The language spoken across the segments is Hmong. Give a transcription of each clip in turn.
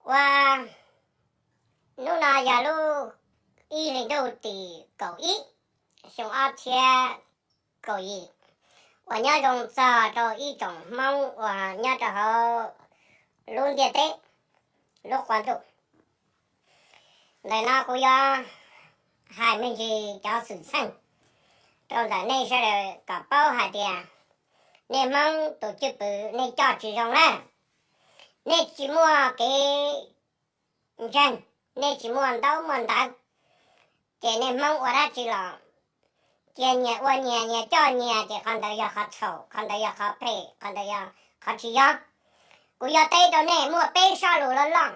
Ua, hnub no yog lub ib hlis ntuj tim kaum ib, xyoo ob txhiab kaum yim, uas nyob zoo txog rau ib tsoom Hmoob uas nyob rau hauv lub ntiaj teb, lub qab ntuj. Ntawm no kuv yuav hais me ntsis cov xwm txheej rau ntawm nej sawv daws kom paub hais tias nej Hmoob tus cwj pwm nej coj tsis zoo na. Nej tsis muaj kev ntseeg, nej tsis muaj ntaub muaj ntawv, ces nej Hmoob ua dab tsi los cia nyias ua nyias, nyias coj nyias, ces qhov ntawd yog qhov txhaum, qhov ntawd yog qhov phem, qhov ntawd yog qhov tsis yog. Kuv yuav teb rau nej muaj peb sob lus loj loj.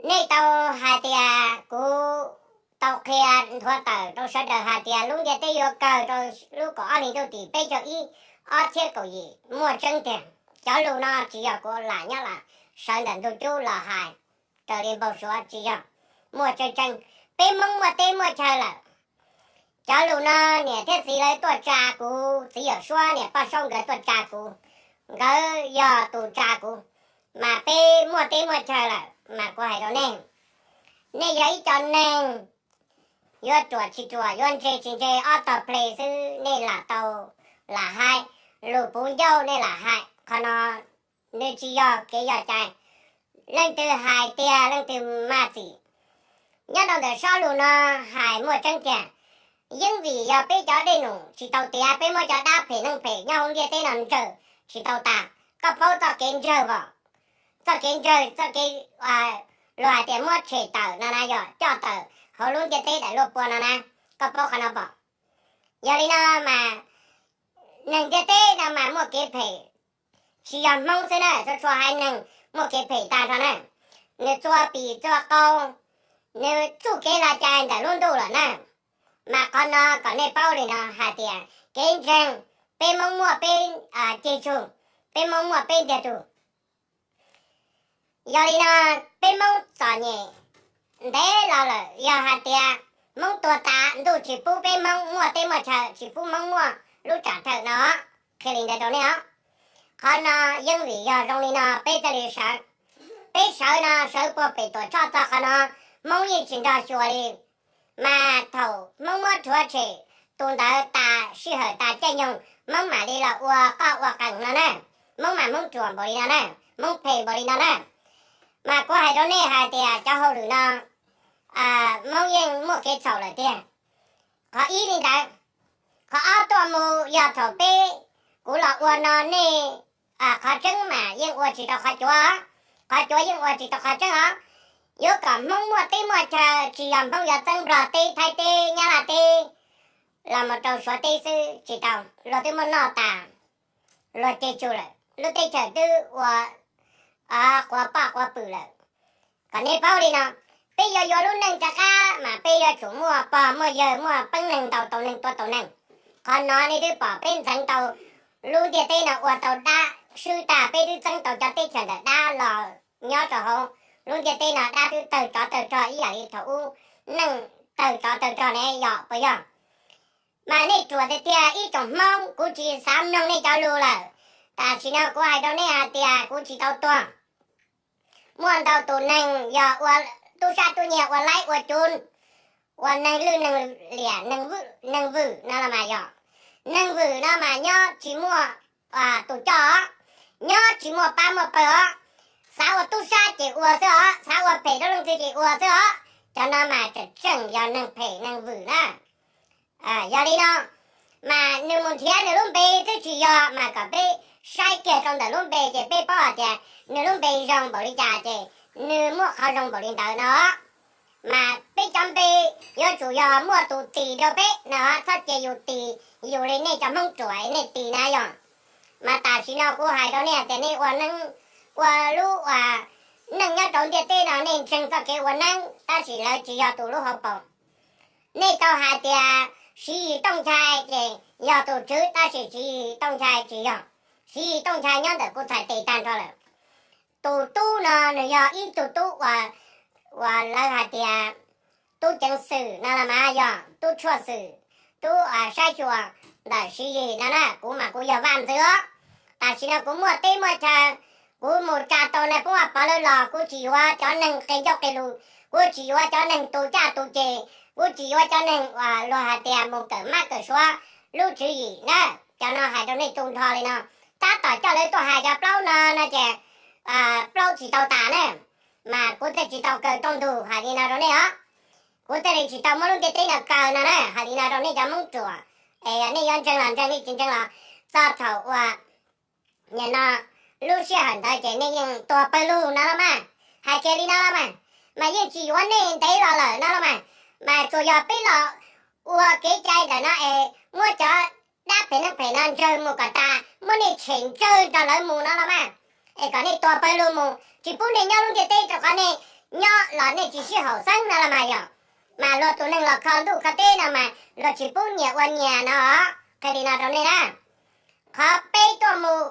Nej tau hais tias kuv tau qhia nthuav tawm rau sawv daws hais tias lub ntiaj teb yuav kawg rau lub kaum ob hlis ntuj tim peb caug ib, ob txhiab kaum yim, muaj tseeb tiag. Cov lus no tsis yog kuv lam nyob lam sawv ntawm ntug cub los hais raws li npau suav, tsis yog, muaj tseeb tseeb. Peb Hmoob muaj teb muaj chaw lawm. Cov lus no niam thiab txiv lawv tuaj tsa kuv, txiv yawm suab niam poj saub nkawd tuaj tsa kuv, nkawd yog tus tsa kuv, mas peb muaj teb muaj chaw lawm. Mas kuv hais rau nej, nej yog ib co neeg yuav ruam tsis ruam, yuav ntse tsis ntse, ob tog ple xwb nej lam tau lam hais, lus puv ncauj nej lam hais. Qhov no nws tsis yog kev yog cai. Leej twg hais tiag leej twg mag txim. Nyob rau ntawm sob lus no hais muaj tseeb tiag. Yeej vim yog peb cov dej num tsis tau tiav, peb muab cov dab phem neeg phem nyob hauv ntiaj teb no ntsawg tsis tau tas. Koj paub txoj kev ntsawg pom? Txoj kev ntsawg, txoj kev luag hais tias muab tshem tawm no na, yog coj tawm hauv lub ntiaj teb daim luaj pua no na, koj paub qhov no pom? Yog li no mas neeg ntiaj teb no mas muaj kev phem, tsis yog Hmoob xwb na, txhua txhua haiv neeg muaj kev phem tag nrho na. Nws txua pim txua qau, nws txuj kev laj cai ntawm lub ntuj lawm na. Mas qhov no kom nej paub li no hais tias kev ntseeg, peb Hmoob muaj peb ceg tsug, peb Hmoob muaj peb ntiag tug. Yog li no, peb Hmoob txom nyem ntev los lawm, yog hais tias Hmoob tuag tas ntuj tsis pub peb Hmoob muaj teb muaj chaw, tsis pub Hmoob muaj lub tsam thawj no, qhia li ntawd rau nej os. Qhov no yeej vim yog zoo li no peb thiaj li sawv, peb sawv no sawv puag pem Tuam Tshoj txog qhov no, Hmoob yeej tsis nrog xyuas li. Mas thaum Hmoob muab rhuav tshem tus ntawd tas sij hawm tas caij nyoog, Hmoob mam li los ua qoj ua qees no na, Hmoob mam Hmoob ruam npaum li no na, Hmoob phem npaum li no na. Mas kuv hais rau nej hais tias cov hauj lwm no Hmoob yeej muaj kev txhaum lawm tiag. Qhov ib li ntawd. Qhov ob tuaj mus yog thaum peb, kuv los ua no nej, qhov tseeb mas yeej ua tsis tau qhov cuav, qhov cuav yeej ua tsis tau qhov tseeb os. Yuav kom Hmoob muaj teb muaj chaw tsis yog Hmoob yuav txeeb Nplog teb, Thaib teb, Nyab Laj teb los mus rau Suav teb xwb tsis tau, luag twb muaj noj tas, luag ceg tsug lawm, lub teb chaws twb ua quav poj quav pwm lawm. Kom nej paub li no, peb yuav yuav lub neej rov qab mas peb yuav tsum muaj pog muaj yawg, muaj peeb neeg, ntaus tau neeg, tua tau neeg. Qhov no nej twb pom peb ntxeev tau lub ntiaj teb no ua tau dab, swb tag peb twb txeeb tau cov teb chaws ntawm dab los nyob rau hauv lub ntiaj teb no, dab twb tawg tsov tawg rog ib yam li thaum ub neeg tawg tsov tawg rog ne, yog puas yog? Mas nej ruam tiag tiag ib tsoom Hmoob, kuv tsis xav mloog nej cov lus lawm. Tam sim no kuv hais rau nej hais tias kuv tsis tau tuag. Muaj ntau tus neeg yog ua tub sab tub nyiag, ua laib ua cuv, ua neeg lwj neeg liam, neeg vwm no los mas yog. Neeg vwm no mas nyob tsis muaj tus coj os, nyob tsis muaj pab muaj pawg os. Xav ua tub sab ces ua xwb os, xav ua phem rau leej twg ces ua xwb os. Cov no mas tseem tseem yog neeg phem neeg vwm na. Yog li no, mas nws mus nrhiav nws lub npe twb tsis yog, mas kom peb saib kiag rau ntawm lub npe ces peb paub hais tias nws lub npe zoo npaum li cas ces nws muaj qhov zoo npaum li ntawd no. Mas peb cov npe yuav tsum yog muaj tus tis rau peb no, txhob cia yus tis, yus li nej cov Hmoob ruam nej tis na yog. Mas tam sim no kuv hais rau nej tias nej ua neej, ua lub ua neej nyob rau ntiaj teb no nej ntseeg txoj kev ua neeb, tab sis lawv tsis yog tus lub hauv paus. Nej tau hais tias Siv Yis Tooj Nchai ces yog tus tswv, tab sis Siv Yis Tooj Nchai tsis yog. Siv Yis Tooj Nchai nyob ntawm kuv txhais tes tag nrho lawm. Tus tub no nws yog ib tug tub uas, uas lawv hais tias tub ceev xwm no los mas yog tub tshuaj xwm, tub saib xyuas ntawm Siv Yis no na. Kuv mas kuv yog vaj ntxwv os. Tam sim no kuv muaj teb muaj chaw, Kuv mus tsa tau nais phoo vaj pov lawv los kuv tsis yuav cov neeg qia ncauj qia lus, kuv tsis yuav cov neeg tu caj tu ces, kuv tsis yuav cov neeg uas luag hais tias mus kawm mab kawm suav lub tswv yim na. Cov no hais rau nej tu nrho li no, tab tom coj lawv tuaj hais cov plaub no no ces plaub tsis tau tas na, mas kuv thiaj tsis tau kaw rooj ntug hais li no rau nej os. Kuv thiaj li tsis tau muab lub ntiaj teb no kaw no na, hais li no rau nej cov Hmoob ruam. Es nej yuav ntseeg los ntseeg, nej tsis ntseeg los txog thaum uas nim no lub sij hawm ntawd ces nej yeej tuag pawg lug no los mas. Hais kiag li no los mas, mas yeej tsis yuav nej ntev los lawm no los mas, mas tsuas yog peb los ua kev cai ntawm no es muab cov dab phem neeg phem no ntsawg mus kom tas, muab nej tshem ntsawg nrog lawv mus no los mas, es kom nej tuag pawg lug mus, tsis pub nej nyob lub ntiaj teb rau qhov nej nyob los nej tsis sib haum xeeb no los mas yog. Mas luag tus neeg los kho ntuj kho teb no mas luag tsis pub nyias ua nyias no. Qhia li no rau nej na, qhov peb tuaj mus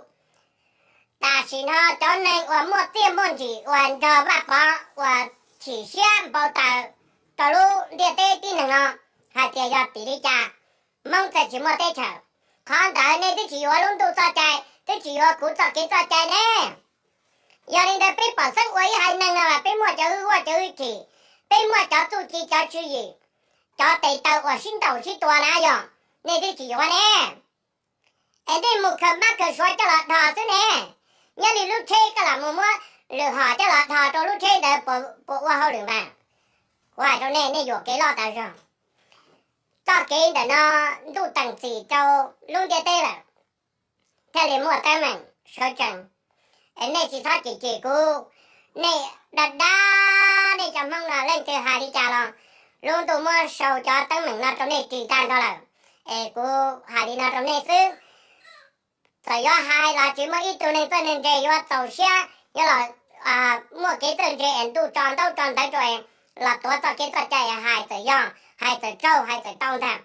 tam sim no cov neeg uas muaj txiaj muaj ntsim uas nrog Vaj Pov uas chim siab npau taws rau lub ntiaj teb tib neeg no hais tias yog vim li cas Hmoob txawm tsis muaj teb chaws. Qhov ntawd nej twb tsis yuav lub ntuj txoj cai, twb tsis yuav kuv txoj kev txoj cai ne. Yog li ntawd peb pom xeeb ua ib haiv neeg no mas peb muaj cov hwj huaj cov hwj chim, peb muaj cov txuj ci cov tswv yim, cov tes taw uas sib ntaus sib tua na yog, nej twb tsis yuav ne. Es nej mus khaws mab khaws suav coj los dhos xwb ne. Nyob li lub tsheb koj lam mus muab lwm hom coj los dhos rau lub tsheb ntawd puas ua hauj lwm mas? Kuv hais rau nej, nej yuam kev loj tas zog. Txoj kev ntawm no ntuj teem txim rau lub ntiaj teb lawm, thiaj li muaj teeb meem sawv tsees. Es nej tsis txhob cem cem kuv, nej dag dag nej cov Hmoob no leej twg hais li cas los lub ntuj muab sau cov teeb meem no rau nej ris tag nrho lawm. Es kuv hais li no rau nej xwb, txawm yuav hais los tsis muaj ib tug neeg txawj neeg ntse yuav txaus siab yuav los muaj kev txawj ntse es ntuj tso ntaub tso ntawv rau es los tuav txoj kev txoj cai hais txawm yog hais txawm raug hais txawm tau ntag.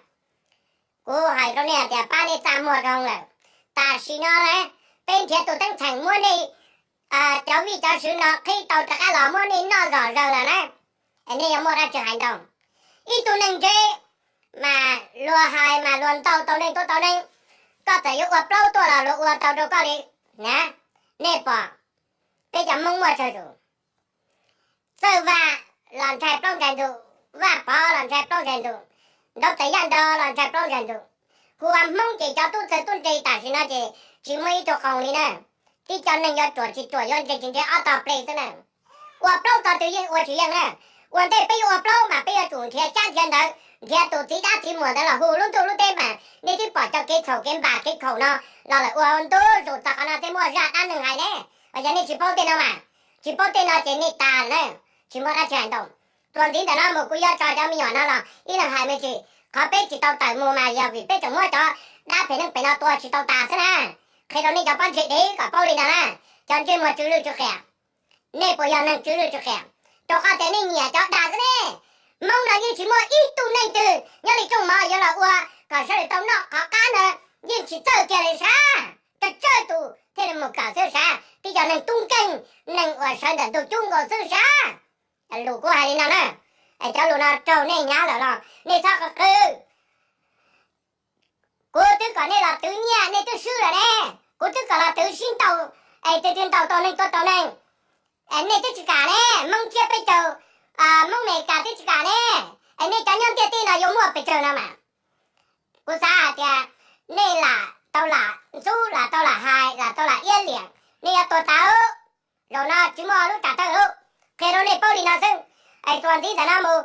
Kuv hais rau nej tias pab nej txaj muag zoo lawm. Tam sim no na, peb nrhiav tus teeb txheem muab nej cov vij cov sw no qhib tau rov qab los muab nej noj zom zaws lawm na, es nej yuav muaj dab tsi hais ntau? Ib tug neeg ntse mas luag hais mas luag ntaus tau neeg tuav tau neeg. Koj txawm yuav ua plaub tuaj los luag ua tau rau koj li na. Nej pom peb cov Hmoob muaj tsawg tus? Txawj Vaj los ntshai plaub ntshai ntug, Vaj Pov los ntshai plaub ntshai ntug, Nraug Txawm Yaj Nraug los ntshai plaub ntshai ntug. Hu ua Hmoob ces cov tub txawg tub ntse tam sim no ces tsis muaj ib tug qoos li na. Tib co neeg yuav ruam tsis ruam yuav ntse tsis ntse ob tog ple xwb na. Ua plaub tog twg yeej ua tsis yeej na. Ua ntej peb yuav ua plaub mas peb yuav tsum nrhiav xyab nrhiav ntawv, nrhiav tus txiv dab txiv muam ntawd los hu lub ntuj lub teb mas nej twb pom cov kev txhaum kev npam kev khaum no los lawm ua ntub zus txog qhov no thiaj muaj zaj dab neeg hais ne. Os, yog nej tsis paub tej no mas, tsis paub tej no ces nej tas na, tsis muaj dab tsi hais ntau. Txuas ntxiv ntawm no mus kuv yuav tso cov me nyuam no los ib leeg hais me ntsis. Qhov peb tsis tau tawm mus mas yog vim peb tseem muab cov dab phem neeg phem no tua tsis tau tas xwb na. Qhia rau nej cov pob ntseg dev kom paub li no na, cov ntsej muag tsw lwj tsw qias. Nej puas yog neeg tsw lwj tsw qias? Rau qhov tias nej nyiam cov dag xwb ne. Hmoob no yeej tsis muaj ib tug neeg twg nyob li rooj mov yuav los ua kom sawv daws tau noj qhov qab ntawd, yeej tsis txawj kiag li sav. Tsawg tsawg tus thiaj li mus kawm xwb sav, tib co neeg tub nkeeg, neeg uas sawv ntawm ntug cub nkaus xwb sav. Lus kuv hais li no na, es cov lus no raug nej hnyav lawm los nej txhob qw qw. Kuv twb kom nej los twv nyiaj nej twb swb lawm ne. Kuv twb kom los twv sib ntaus, es twg twg ntaus tau neeg tua tau neeg, es nej twb tsis kam ne. Hmoob Tsiab peb caug, Hmoob Meskas twb tsis kam ne. Es nej cov nyob ntiaj teb no yuav muaj pes tsawg no mas? Kuv xav hais tias nej lam tau lam ntxub, lam tau lam hais, lam tau lam iab liam, nej yuav tuag tas. Zaum no tsis muaj lub tsam thawj lub, qhia rau nej paub li no xwb. Es txuas ntxiv ntawm no mus,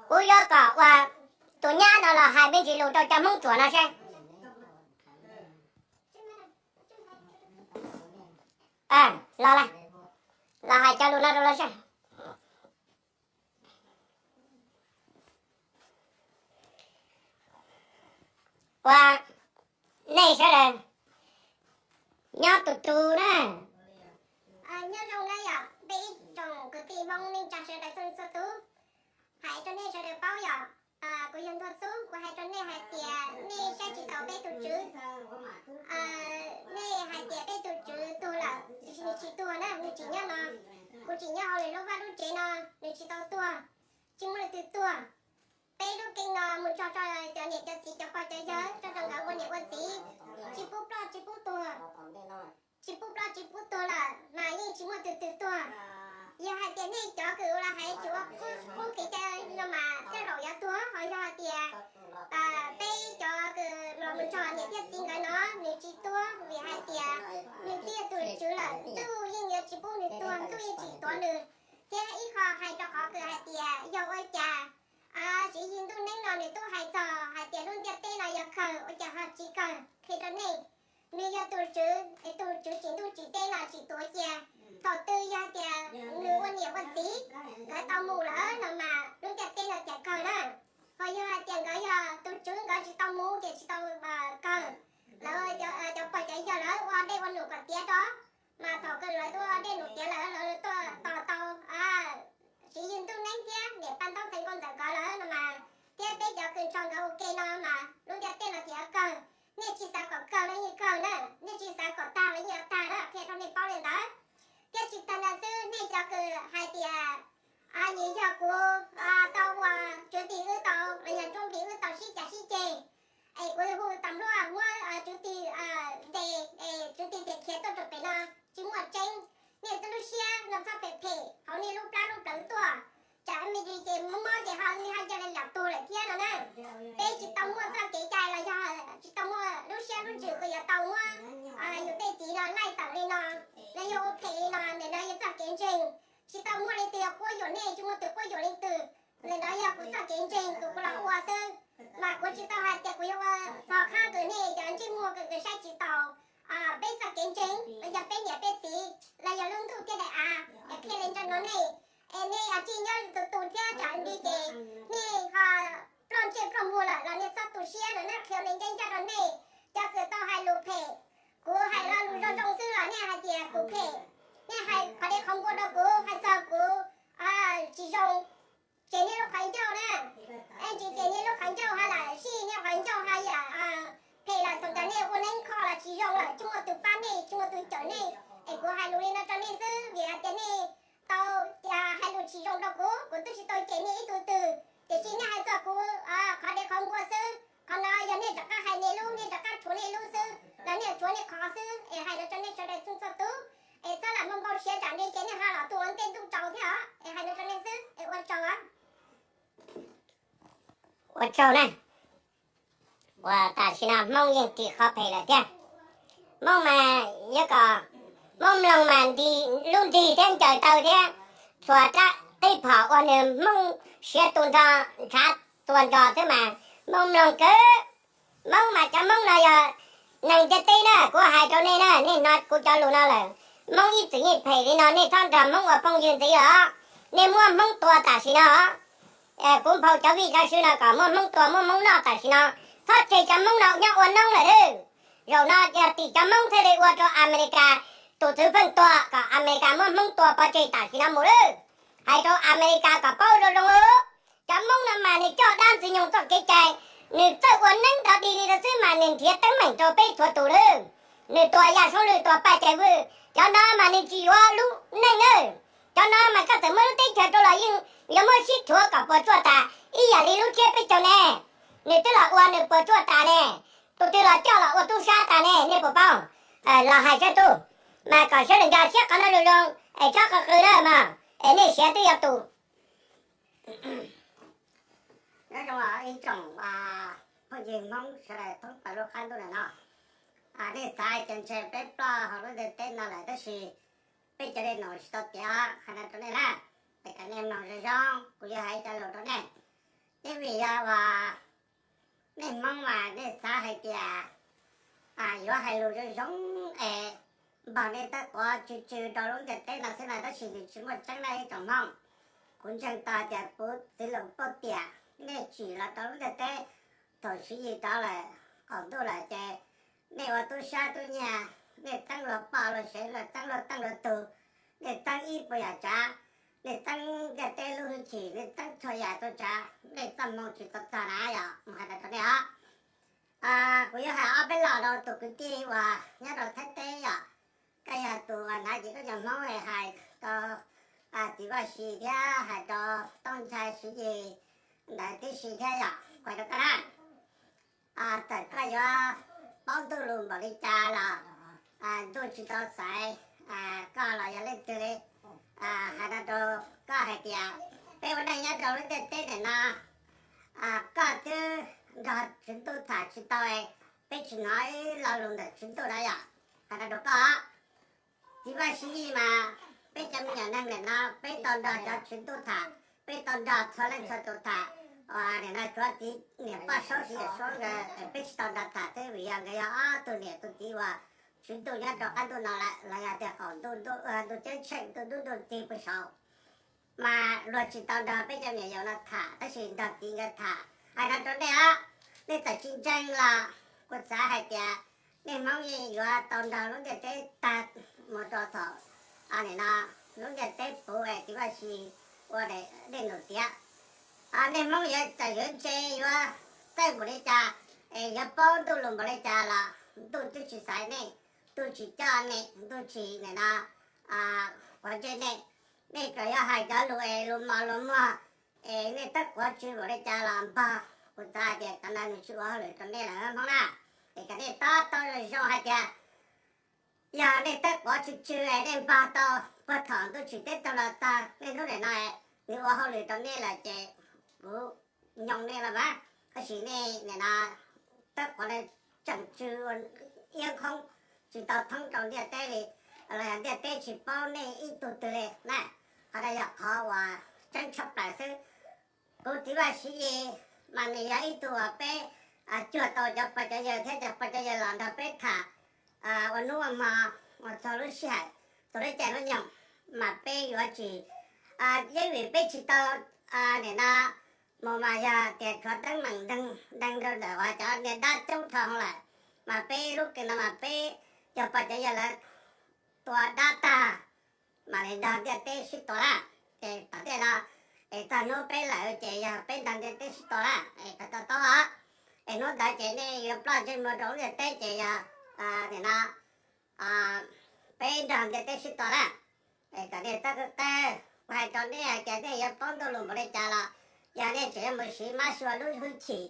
kuv yuav kom uas tus nyab no los hais me ntsis lus rau cov Hmoob ruam no seb. Los, los hais cov lus no rau lawv seb. Ua, nej sawv daws nyob tus tus na. Nyob zoo na yom, peb ib tsoom kwv tij Hmoob neej tsa sawv daws txhua txhua tus. Hais rau nej sawv daws paub yom, kuv yog Ntuag Xub, kuv hais rau nej hais tias nej saib tsis taus peb tus tswv. Nej hais tias peb tus tswv tuag lawm, tiam sis nws tsis tuag na, nws tseem nyob no. Kuv tseem nyob hauv lub vaj lub tsev no, nws tsis tau tuag, tsis muaj leej twg tuag. Peb lub keeb no mus txog rau cov niam cov txiv cov pog cov yawg, txog rau nkawd ua niam ua txiv, tsis pub ploj tsis pub tuag. tsis pub ploj tsis pub tuag lawm mas yeej tsis muaj tus twg tuag. Yog hais tias nej cov kws ua los hais tsis ua qub kev cai no mas tej zaum yuav tuag, ho yog hais tias peb cov kws los mus nrog niam thiab txiv nkawd no, nws tsis tuag vim hais tias nws twb yog tus tswv lawm, ntuj yeej yuav tsis pub nws tuag, ntuj yeej tsis tuav nws. Thiab ib qho hais rau qhov kws hais tias yog ua cas Tswv Yim Ntuj Neeb no nws twb hais txog hais tias lub ntiaj teb no yog kawg, ua cas ho tsis kawg, qhia rau nej. Nws yog tus tswv, tus tswv tsim ntuj tsim teb no tsim tuav cia. Thaum twg yog tias nws ua niam ua txiv, nkawd tau mus lawm no mas lub ntiaj teb no tias kawg na. Ho yog hais tias nkawd yog tus tswv nkawd tsis tau mus ces tsis tau kawg. Lawv cov pog cov yawg lawv ua dej ua num kom tiav rau, mas thaum kawg lawv tuaj dej num tiav lawm lawv tuaj tos tau Tswv Yim Ntuj Neeb thiab niam paj ntaub ntxhais nkauj ntxawm nkawd lawm no mas, thiab peb cov kws nrog nkawd ua ke no mas lub ntiaj teb no tias kawg. Nej tsis xav kom kawg los yeej kawg na, nej tsis xav kom tag los yeej yuav tag na, qhia rau nej paub li ntawd. Thiab tsis tag ntawd xwb, nej cov kws hais tias nyias yog kuv tau ua tswv tij wb tau los yog nruab npis wb tau sib cav sib ceg, es kuv hu tas luaj muab tswv tij ntes, es tswv tij tias khiav tuaj rau pem no tsis muaj tseeb. Nej twb lub siab no txhob phem phem hauv nej lub plab lub plawv tuaj, tsam me ntsis ces mob mob ces ho nej ho cia li lam tuag lawm thiab no na. Peb tsis tau muaj txoj kev cai los yog tsis tau muaj lub siab lub ntsws uas yuav tau muab yus tej txiv no laij tawm li no, los yog ua phem li no, ntawm no yog txoj kev ntseeg. Tsis tau muaj leej twg quab yuam nej, tsis muaj tus quab yuam leej twg. Ntawm no yog kuv txoj kev ntseeg kws kuv los ua xwb, mas kuv tsis tau hais tias kuv yuav ua txog qhab kws nej cov ntsej muag kws saib tsis taus peb txoj kev ntseeg los yog peb niam peb txiv los yog lub ntuj thiab daim av, es qhia li ntawd rau nej. Es nej tsis nyob tus tus thiab tsam li ces nej ho ploj ntsej ploj muag lawm los nej txhob tu siab no na, qhia li ncaj ncaj rau nej. Cov kws tau hais lus phem, kuv hais lo lus zoo zoo xwb los nej hais tias kuv phem. Nej hais qhov dev qhov npua rau kuv, hais txog kuv tsis zoo, ces nej lub qhov ncauj na, es tsis ces nej lub qhov ncauj ha lam sij nej qhov ncauj ha yam phem lawm, thaum ntawd nej ua neeb kho los tsis zoo lawm, tsis muaj tus pab nej, tsis muaj tus cawm nej. Es kuv hais lus li no rau nej xwb vim hais tias nej tau hais lus tsis zoo rau kuv, kuv twb tsis tau cem nej ib tug twg, tiam sis nej hais txog kuv qhov dev qhov npua xwb. Qhov no yog nej rov qab hais nej lub, nej rov qab rhuav nej lub xwb los nej rhuav nej qhov xwb, es hais los rau nej sawv daws txhua txhua tus, es txhob lam muaj npau siav tsam li ces nej ho los tuaj ua ntej ntuj tsaus thiab os, es hais los rau nej xwb, es ua tsaug. Ua tsaug na. Uas tam sim no Hmoob yeej ris qhov phem lawm thiab. Hmoob mas yuav kom Hmoob mloog mas nti, lub nrig thiab ncaws taw thiab txhua rab qib phom ua nws Hmoob siav tu nrho, ntshav tua nrho xwb mas Hmoob mloog kawg. Hmoob mas cov Hmoob no yog neeg ntiaj teb na, kuv hais rau nej na, nej hnov kuv cov lus no lawm. Hmoob ib txwm yeej phem li no, nej txhob nrog Hmoob ua phooj ywg ntxiv os. Nej muab Hmoob tua tam sim no os. Kuv nphau cov vij cov sw no kom muab Hmoob tua muab Hmoob noj tam sim no. Txhob tseg cov Hmoob no nyob ua noob lawm lawm. Zaum no yog tim cov Hmoob thiaj li ua rau Amelikas tus txwv pheej tua kom Amelikas muab Hmoob tua pov tseg tam sim no mus lawm. Hais rau Amelikas kom paub zoo zoo. Cov Hmoob no mas nws coj dab ntxwg nyoog txoj kev cai, nws txawj ua neeb nrov dig li ntawd xwb mas nws nrhiav teeb meem rau peb txhua tus lawm. Nws tua Yaj Soob Lwj, tua Paj Cai Vwj, cov no mas nws tsis yuav lub neej lawm. Cov no mas koj txawm muab lub teb chaws rau los yeej yuav muab sib rhuav kom puas tsuaj tas ib yam li lub tsiab peb caug ne. Nws twb los ua nws puas tsuaj tas ne, tus twg los coj los ua tub sab tas ne, nej puas paub? Los hais sab tug, mas kom sawv daws nkag siab qhov no zoo zoo es txhob qw qw na mas, es nej siav twb yog tus. Nyob zoo ib tsoom phooj ywg Hmoob sawv daws thoob plaws lub qab ntuj ntawm no. Nej xav hais tias ntshe peb ploj hauv lub ntiaj teb no lawm tab sis peb cov dej num tsis tau tiav, hais no rau nej na. Es kom nej mloog zoo zoo, kuv yuav hais cov lus rau nej. Yeej vim yog uas nej Hmoob mas nej xav hais tias yuav hais lus zoo zoo es npog nej tab quav tsw tsw rau lub ntiaj teb no xwb na, tab sis nws tsis muaj tseeb na ib tsoom Hmoob. Kuv ntseeg tau hais tias puv txiv lus pauj tiam, nej tsim los rau lub ntiaj teb thaum Tswv Yim rov lawm qaum ntuj lawm ces nej ua tub sab tub nyiag, nej teeb luag poj luag sev luag teeb luag teej luag tug, nej teeb ib puas yam tsav, nej teeb ntiaj teb lub hwj chim, nej teeb txhua yam txhua tsav, nej txoj hmoo tsis tau txog na yom, mus hais ntawd rau nej os. Kuv yuav hais ob peb lo rau tus kwv tij uas nyob rau Thaib teb yom. Koj yog tus uas hnav ces koj cov Hmoob hais rau txiv Vaj Sis thiab hais rau Tooj Ntxhais Tswv Yim ntawd tib si thiab yom, kuv hais rau koj na. Txawm koj yuav paub ntuj lus npaum li cas los ntuj tsis tau xaiv koj los yog leej twg li, hais no rau koj hais tias peb ua neej nyob rau lub ntiaj teb ntawm no, koj twb nrog tswv ntuj tham tsis tau, peb tsis hnov ib lo lus ntawm tswv ntuj na yom. Hais no rau koj, txiv Vaj Siv Yis mas peb cov me nyuam neeg ntawm no peb tau nrog cov tswv ntuj tham, peb tau nrog txhua leej txhua tus tham, nim no tsuav txiv niam poj saub txiv yawm saub nkawd peb tsis tau nrog tham thiab vim yog nkawd yog ob tug niam tus txiv uas tswv ntuj nyob rau qab ntuj no lawm los yog tias qaum ntuj, ntuj ceeb tsheej ntuj dub ntuj tig pw saud, mas luag tsis tau nrog peb cov me nyuam yaus no tham tab sis nrog txiv nkawd tham. Hais no rau nej os, nej txawm tsis ntseeg los kuv xav hais tias nej Hmoob yeej yuav tau nrog lub ntiaj teb tag mus rau thaum nim no lub ntiaj teb puv es txiv Vaj Siv ua dej num tiav. Nej Hmoob yuav txawm yuav ntse yuav txawj npaum li cas, es yuav paub ntuj lus npaum li cas los ntuj twb tsis xaiv nej, ntuj tsis coj nej, ntuj tsis nim no quav ntsej nej. Nej kom yuav hais cov lus es lus mos lus muag es nej tab quav tsw npaum li cas los npog, kuv xav hais tias cov no nws tsis ua hauj lwm rau nej lawm Hmoob na. Es kom nej to taub zoo zoo hais tias yog nej tab quav tsw tsw es nej npog tau puag thaum ntuj tsim teb tag los txog niaj hnub nim no nws ua hauj lwm rau nej lawm ces kuv nyoo nej los mas, tab sis nej nim no tab quav tseem tsw ua iab nkhoob tsis tau thoob rau ntiaj teb li, los yog ntiaj teb tsis paub nej ib tug twg li na. Qhov no yog qhov uas tseeb tshaj plaws xwb. Kuv txiv Vaj Siv Yis mas nws yog ib tug uas peb cuag tau cov pog cov yawg thiab cov pog cov yawg los nrog peb tham ua hnub ua hmo ua txog lub sij hawm txog lub caij lub nyoog, mas peb yuav tsis yeej vim peb tsis tau nim no mus mas yog tias tshuav teeb meem nteeg rau ntawm uas cov niag dab coob dhau lawm, mas peb lub kws no mas peb cov pog cov yawg lawv tua dab tag mam li nrog ntiaj teb sib tua na. Ces tom ntej no es txog hnub peb lawm ces yog peb nrog ntiaj teb sib tua na, es kom to taub os. Es hnub ntawd ces nej yuav ploj ntsej muag rau lub ntiaj teb ces yog nim no peb nrog ntiaj teb sib tua na. Es kom nej txhob qw qw, kuv hais rau nej hais tias nej yuav paub ntuj lus npaum li cas los yog nej tseem yuav mus siv mab sua lub hwj chim,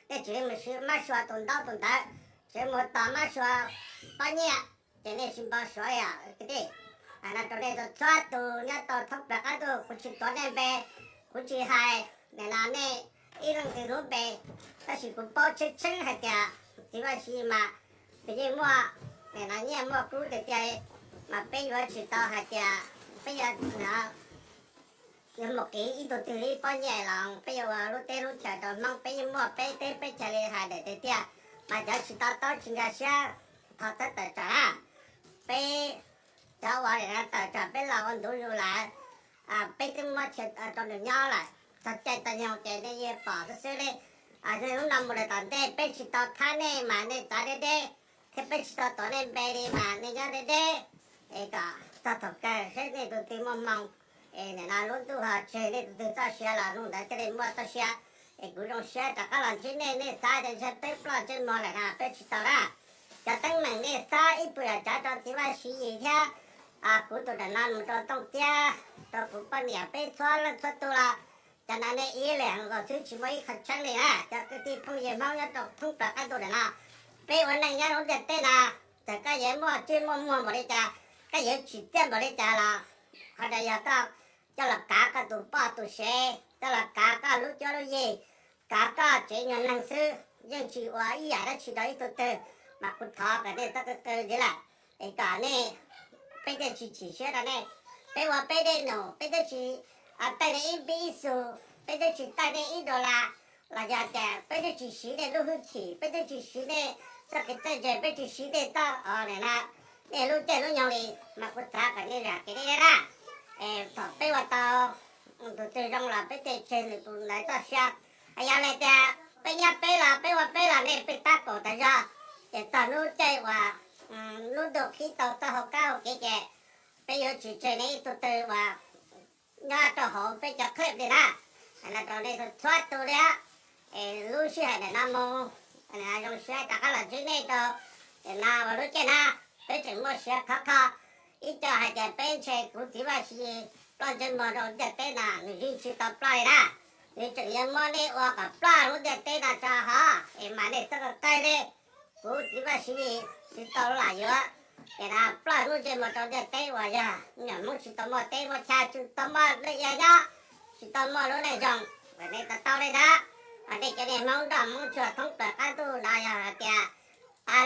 nej tseem yuav mus siv mab sua tus ntaub tus ntawv, tseem yuav mus tos mab sua pob nyiaj, ces nej tsis npau suav li os kwv tij. Hais no rau nej txhua tus nyob rau thoob plaws qab ntuj, kuv tsis tuav nej npe, kuv tsis hais nim no nej ib leej twg lub npe, tab sis kuv paub tseeb tseeb hais tias txiv Vaj Siv Yis mas nws yeej muaj nim no nyiaj muaj kub tiag tiag li, mas peb yuav tsis tau hais tias peb yuav yuav mus qiv ib tug twg li pob nyiaj los peb yuav ua lub teb lub chaw rau Hmoob, peb yeej muaj peb teb peb chaw li hais daim tiag tiag. Mas cov tsis to taub tsis nkag siab thov txhob tawm tsam na. Peb cov uas tawm tsam peb los ua ntu zus lawm, peb twb muab chaw rau nws nyob lawm, txog caij txog nyoog ces nej yeej pom xwb xwb li. Hnub no mus lawm tom ntej peb tsis tau thab nej mas nej txav deb deb, thiab peb tsis tau tuav nej npe li mas nej nyob deb deb, es kom txog thaum kawg seb nej tus twg muaj hmoo. Es nim no lub ntuj ho tseg nej tus twg txoj sia los hnub ntawd thiaj li muaj txoj sia. Es kuv zoo siab rov qab los ntsib nej, nej xav tias ntshe peb ploj ntsej muag lawm na, peb tsis tau na. Cov teeb meem nej xav ib puas yam tsav rau txiv Vaj Siv Yis thiab kuv tus ntawm no mus rau Tooj Tiab, rau kuv poj niam peb txhua leej txhua tus los cov no nej ib leeg nkaus xwb tsis muaj ib qho tseeb li na. Cov kwv tij phooj ywg Hmoob nyob rau thoob plaws qab ntuj ntawm no, peb ua neej nyob lub ntiaj teb no, txawm koj yuav muaj txij muaj muag npaum li cas, koj yuav tsim txiaj npaum li cas los qhov ntawd yog koj coj los kav koj tus poj tus sev, coj los kav koj lub cuab lub yig, kav koj tsev nyuag neeg xwb, yeej tsis ua ib yam dab tsi rau ib tug twg. Mas kuv thov kom nej txhob qw qw ntxiv lawm, es kom nej, peb thiaj tsis chim siab rau nej. Peb ua peb dej num, peb twb tsis taij nej ib npib ib xus, peb twb tsis taij nej ib dollar, los yog tias peb twb tsis siv nej lub hwj chim, peb twb tsis siv nej txoj kev txawj ntse, peb tsis siv nej txoj nim no nej lub caij lub nyoog li, mas kuv xav kom nej zam kev deb deb na. Es thaum peb ua tau tus twg zoo los peb thiaj tseg nws tus ntawd txoj sia. Yog li tias peb nyob peb los peb ua peb los nej pheej tab kaum tas zog, ces txog lub caij uas lub ntuj qhib tau txoj hau kab hau kev ces peb yuav tsis tseg nej ib tug twg uas nyob rau hauv peb cov clip li na. Hais no rau nej txhua tus li, es lub sij hawm ntawm no mus, zoo siab rov qab los ntsib nej rau ntawm no ua lub caij na. Peb tseem muaj siab khov kho, ib co hais tias peb ntshe kuv txiv Vaj Siv Yis ploj ntsej muag rau ntiaj teb no, nws yeej tsis tau ploj li na. Nws tseem yuav muab nej ua kom ploj lub ntiaj teb no tso hov, es mas nej txhob qw qw li. Kuv txiv Vaj Siv Yis tsis tau lam yuav Ces ploj hnub ntsej muag rau ntiaj teb uas yog nyuam Hmoob tsis tau muaj teb muaj chaw, tsis tau muaj lub ia nyob, tsis tau muaj lub neej zoo, nej to taub li ntawd. Nej cov niag Hmoob nroj Hmoob tsuag thoob plaws qab ntuj no yog hais tias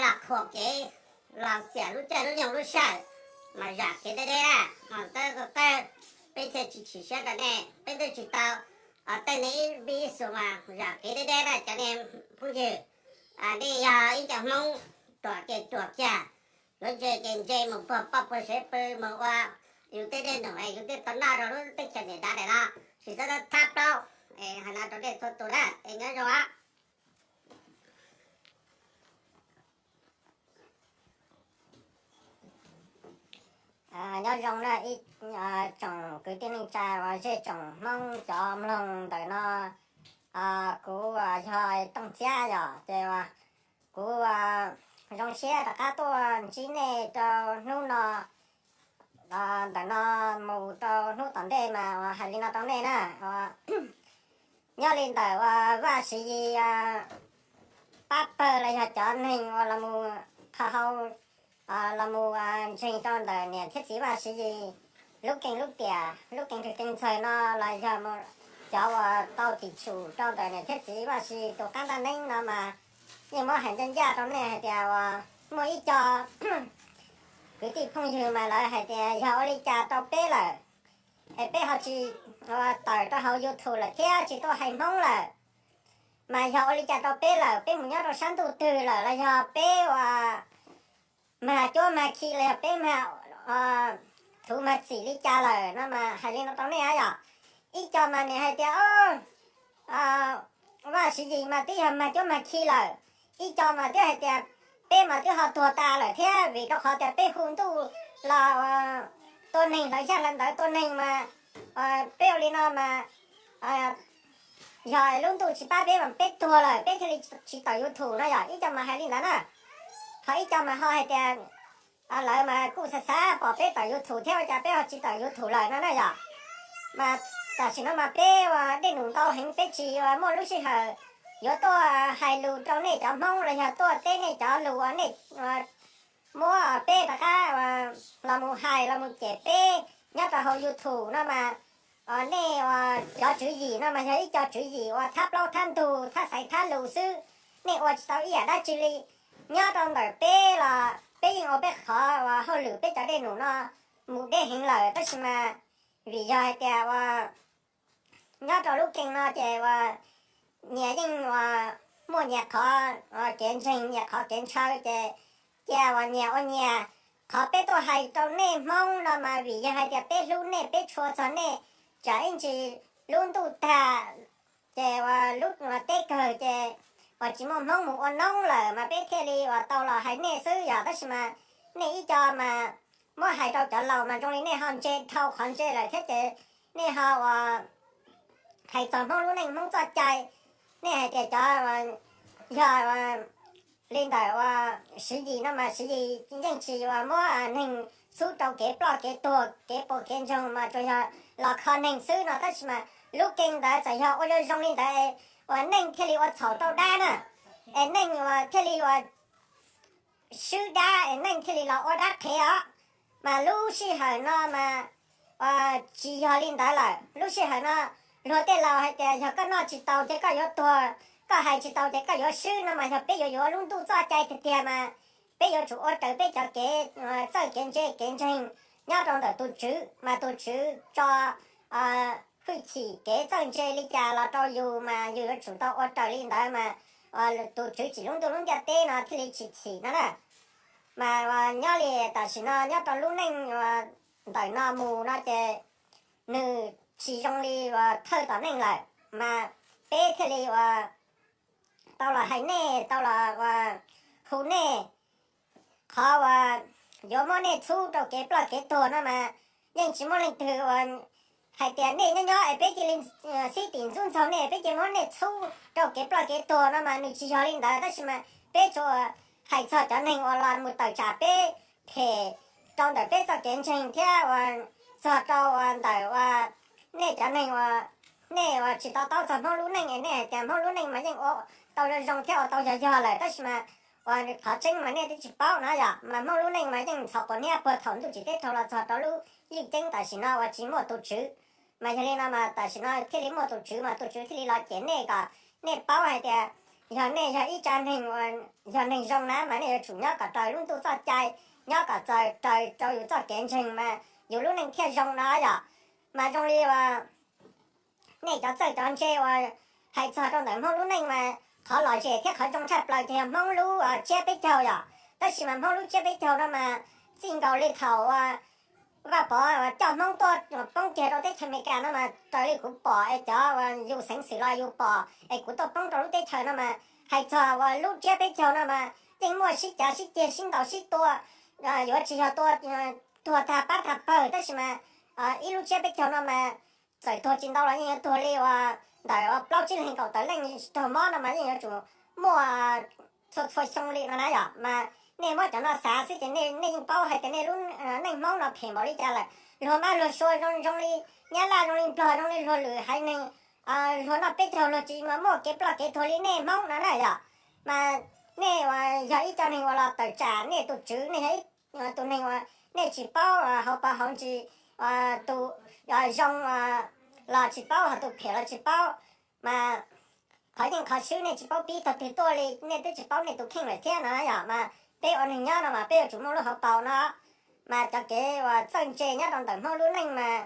los qhuas kev, los xiam lub caij lub nyoog lub sij hawm, mas zam kev deb deb na, mas txawb txawb, peb thiaj tsis chim siab rau nej, peb twb tsis tau tej nej ib vij ib xu mas zam kev deb deb na cov niag phooj ywg. Nej yog ib co Hmoob ruam ces ruam kiag, yuav ntse ces ntse, mus puag poj puag sev pw, mus ua yus tej dej num es yus thiaj tau noj rau lub teb chaws Amelikas no, tsis txhob thab plaub. Hais no rau nej txhua tus na, es nyob zoo. Nyob zoo na ib tsoom kwv tij neej tsa uas zej tsoom Hmoob cov mloog ntawm no. Kuv yog Tooj Txiab yom, ces kuv zoo siab rov qab tuaj ntsib nej rau hnub no. Ntawm no mus rau hnub tom ntej mas hais li no rau nej na. Nyob li ntawm uas Vaj Siv Yis pab pawg los yog cov neeg uas los mus qha hau, los mus ntseeg rau ntawm niam thiab txiv Vaj Siv Yis lub keeb lub tiam, lub keeb rwg keeb ntxawg no los yog cov uas tau tim tsum rau ntawm niam thiab txiv Vaj Siv tus qab ntaj neeb no mas yeej muab hais ncaj ncaj rau nej hais tias uas muaj ib co kwv tij phooj ywg mas lawv hais tias yog ua li cas rau peb lawm es peb ho tsis tawm rau hauv YouTube lawm thiab tsis tuaj hais Hmoob lawm, mas yog ua li cas rau peb lawm, peb mus nyob rau sab ntuj twg lawm los yog peb ua mag cuab mag khi los yog peb mag thuv mag txim li cas lawm no mas hais li no rau nej yom. Ib co mas nws hais tias Vaj Siv Yis mas twb yog mag cuab mag khi lawm, ib co mas twb hais tias peb mas twb ho tuag tas lawm thiab vim rau qhov tias peb hu ntuj los tua neeg hlawv yaj hlawv ntawv tua neeg mas peb ua li no mas yog lub ntuj tsis pab peb mas peb tuag lawm peb thiaj li tsis tawm YouTube no yom, ib co mas hais li ntawd na. Ho ib co mas ho hais tias lawv mas kuj xav xav pom peb tawm YouTube thiab ua cas peb ho tsis tawm YouTube lawm no na yom. Mas tam sim no mas peb ua dej num ntau heev peb tsis ua muaj lub sij hawm yuav tuaj hais lus rau nej cov Hmoob los yog tuaj teb nej cov lus uas nej muab peb rov qab los mus hais los mus cem peb nyob rau hauv YouTube no mas nej ua cov tswv yim no mas yog ib co tswv yim ua thab plaub thab ntug thab xaiv thab lus xwb, nej ua tsis tau ib yam dab tsi li. Nyob rau ntawm peb los peb yeej ua peb qhov uas hauj lwm peb cov dej num no mus deb heev lawm tab sis mas vim yog hais tias ua nyob rau lub keeb no ces ua nyias yeej ua muaj nyias qhov kev ntseeg nyias qhov kev ntshaw ces cia uas nyias ua nyias. Qhov peb tuaj hais rau nej Hmoob no mas vim yog hais tias peb hlub nej peb tshua txog nej, tsam ib ntsis lub ntuj tag ces ua lub teb kawg ces ua tsis muaj Hmoob mus ua noob lawm mas peb thiaj li ua tau los hais nej xwb yog tab sis mas nej ib co mas muab hais rau cov laus mas zoo li nej ho ntse dhau qhov ntse lawm thiab ces nej ho ua hais txog Hmoob lub neej Hmoob txoj cai, nej hais tias cov yog li ntawm ua Siv Yis no mas Siv Yis yeej tsis ua muab neeg txhub rau kev ploj kev tuag kev puas kev ntsoog mas tsuas yog los kho neeg xwb no tab sis mas lub keeb ntawd txawm yog ua zoo zoo li ntawd ua neej thiaj li ua txhaum rau dab na, es neej ua thiaj li ua swb dab es neej thiaj li los ua dab qhev os. Mas lub sij hawm no mas tsis yog li ntawd lawm, lub sij hawm no luag tej laus hais tias yog koj noj tsis taus ces koj yuav tuag, koj hais tsis taus ces koj yuav swb no mas yog peb yuav yuav lub ntuj txoj cai tiag tiag mas peb yuav tsum ua raws peb cov kev txawj kev ntse kev ntseeg nyob rau ntawm tus Tswv mas tus Tswv tso hwj chim kev txawj ntse li cas los rau yus mas yus yuav tsum tau ua raws li ntawd mas tus Tswv tsim lub ntuj lub ntiaj teb no thiaj li tsis chim no na. Mas nyob li tam sim no nyob rau lub neej ntawm no mus no ces nws tsis zoo li thawj tom neej lawm, mas peb thiaj li ua tau los hais nej tau los ua hu nej. Qhov ua yuav muab nej txhub rau kev ploj kev tuag no mas yeej tsis muaj leej twg ua hais tias nej nyob nyob es peb cia li xib tim ntxub ntxaug nej peb cia li muab nej txhub rau kev ploj kev tuag no mas nws tsis yog li ntawd tab sis mas peb tsuas hais txog cov neeg uas los mus tawm tsam peb phem rau ntawm peb txoj kev ntseeg thiab ua txog rau ua ntawm ua nej cov neeg ua nej ua tsis to taub txog Hmoob lub neej es nej hais tias Hmoob lub neej mas yeej ua tau zoo zoo thiab ua tau yog yog lawm tab sis mas Qhov tseeb mas nej twb tsis paub no yom, mas Hmoob lub neej mas yeej ntxhov quas niab puag thaum ntuj tsim teb raug los txog rau lub yeej ceeb tam sim no uas tsis muaj tus tswv. Mas yog li no mas tam sim no thiaj li muaj tus tswv, mas tus tswv thiaj li los cem nej kom nej paub hais tias yog nej yog ib tsa neeg, yog neeg zoo na mas nej yuav tsum nyob kom raws lub ntuj txoj cai, nyob kom txaws raws rau yus txoj kev ntseeg mas yus lub neej thiaj zoo no yom. Mas zoo li uas nej cov txawj cov ntse uas hais txog rau ntawm Hmoob lub neej mas qhov lom zem thiab qhov zoo tshaj plaws ces yog Hmoob lub tsiab peb caug yom. Tab sis mas Hmoob lub tsiab peb caug no mas txij nkaus li thaum uas Vaj Pov coj Hmoob tuaj poob kiag rau teb chaws Amelikas no mas raws li kuv pom es cov uas yus xeev xwm los yus pom es kuv tuaj poob rau lub teb chaws no mas hais txog uas lub tsiab peb caug no mas yeej muaj sib cav sib ceg sib ntaus sib tua, yuav tsis yog tua tuag tag pab tag pawg, tab sis mas ib lub tsiab peb caug no mas txawm tuag tsis ntau los yeej yuav tuag li uas ntawm plaub tsib leeg kaum tawm leej raug mob no mas yeej yuav tsum muaj txhua txhua xyoo li no na yom. Mas nej muab cov no xav xwb ces nej yeej paub hais tias nej lub neej Hmoob no phem npaum li cas lawm. Luag mab luag sua zoo zoo li Nyab Laj, zoo li Nplog, zoo li luag lwm haiv neeg, luag noj peb caug luag tsis muaj kev ploj kev tuag li nej Hmoob no na yom. Mas nej uas yog ib co neeg uas los tawm tsam nej tus tswv, nej yog ib tus neeg uas nej tsis paub hauv paus hauv ntsis, tus zoo los tsis paub, ho tus phem los tsis paub, mas qhov yeej qhov swb nej tsis paub pib tog twg tuaj li, nej twb tsis paub nej tus kheej lawm thiab no yom. Mas peb ua neeg nyob no mas peb yuav tsum muaj lub hauv paus no, mas cov kev uas txawj ntse nyob rau ntawm Hmoob lub neej mas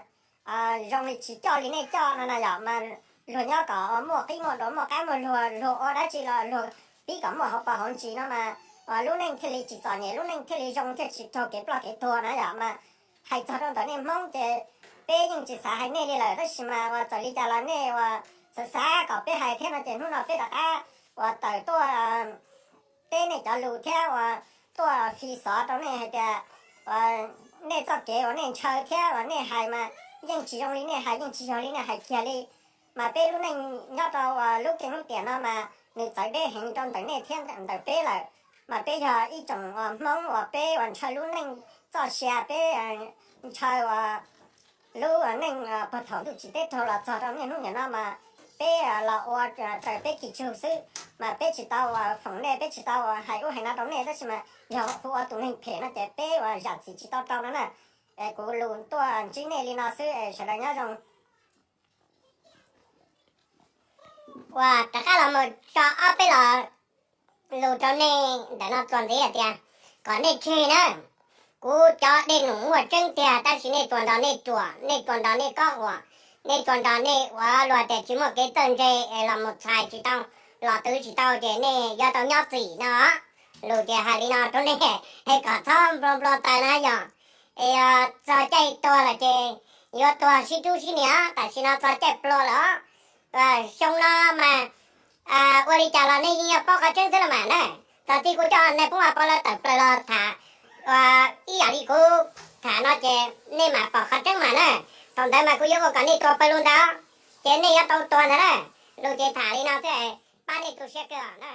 zoo li tsis coj li nej coj no na yom. Mas luag nyob kom muaj qib muaj duav, muaj qab muaj luag, luag ua dab tsi los luag pib kom muaj hauv paus hauv ntsis no mas lub neej thiaj li tsis txom nyem, lub neej thiaj li zoo thiaj tsis raug kev ploj kev tuag na yom. Mas hais txog rau ntawm nej Hmoob ces peb yeej tsis xav hais nej li lawm, tab sis mas uas txawm li cas los nej uas xav xav kom peb hais thiab no ces hnub no peb rov qab uas tawm tuaj teb nej cov lus thiab uas tuaj fi xov rau nej hais tias nej txoj kev uas nej ntshaw thiab uas nej hais mas yeej tsis zoo li nej hais, yeej tsis yog li nej hais kiag li. Mas peb lub neej nyob rau uas lub keeb lub tiam no mas nws txawv deb heev rau ntawm nej thiab ntawm peb lawm. Mas peb yog ib tsoom uas Hmoob uas peb uas ntshaw lub neej txoj sia, peb ntshaw uas lub neej puag thaum ntuj tsim teb raug los txog rau niaj hnub niam no mas peb los ua raws peb kis tsug xwb, mas peb tsis tau uas foom nej, peb tsis tau uas hais ub hais no rau nej, tab sis mas yog kuv ua tus neeg phem no ces peb uas zam txim tsis tau rau no na. Es kuv lus tuaj ntsib nej li no xwb, sawv daws nyob zoo. Uas rov qab los mus tso ob peb lo lus rau nej ntawm no txuas ntxiv hais tias kom nej tseg na. Kuv cov dej num muaj tseeb tiag, tab sis nej tsuas nrog nej ruam, nej tsuas nrog nej kob huam, nej tsuas nrog nej ua luag tias tsis muaj kev txawj ntse es los mus txhais tsis tau, los twv tsis tau ces nej yuav tau nyob txim no. Lus ces hais li no rau nej, es kom txhob nplua nplua taws na yom. Es txog caij tuag lawm ces yuav tuag sib rub sib nias, tam sim no txog caij pluag lawm. Xyoo no mas ua li cas los nej yeej yuav paub qhov tseeb xwb los mas na. Txog txij kuv coj nais phoo Vaj Pov lawv tawm plaws los tham ib yam li kuv tham no ces nej mam pom qhov tseeb mas na. Thaum ntawd mas kuv yuav ua kom nej tuag pawg lug ntawd, ces nej yuav tau tuag ntawd na. Lus ces tham li no xwb, pab nej tu siab kawg na.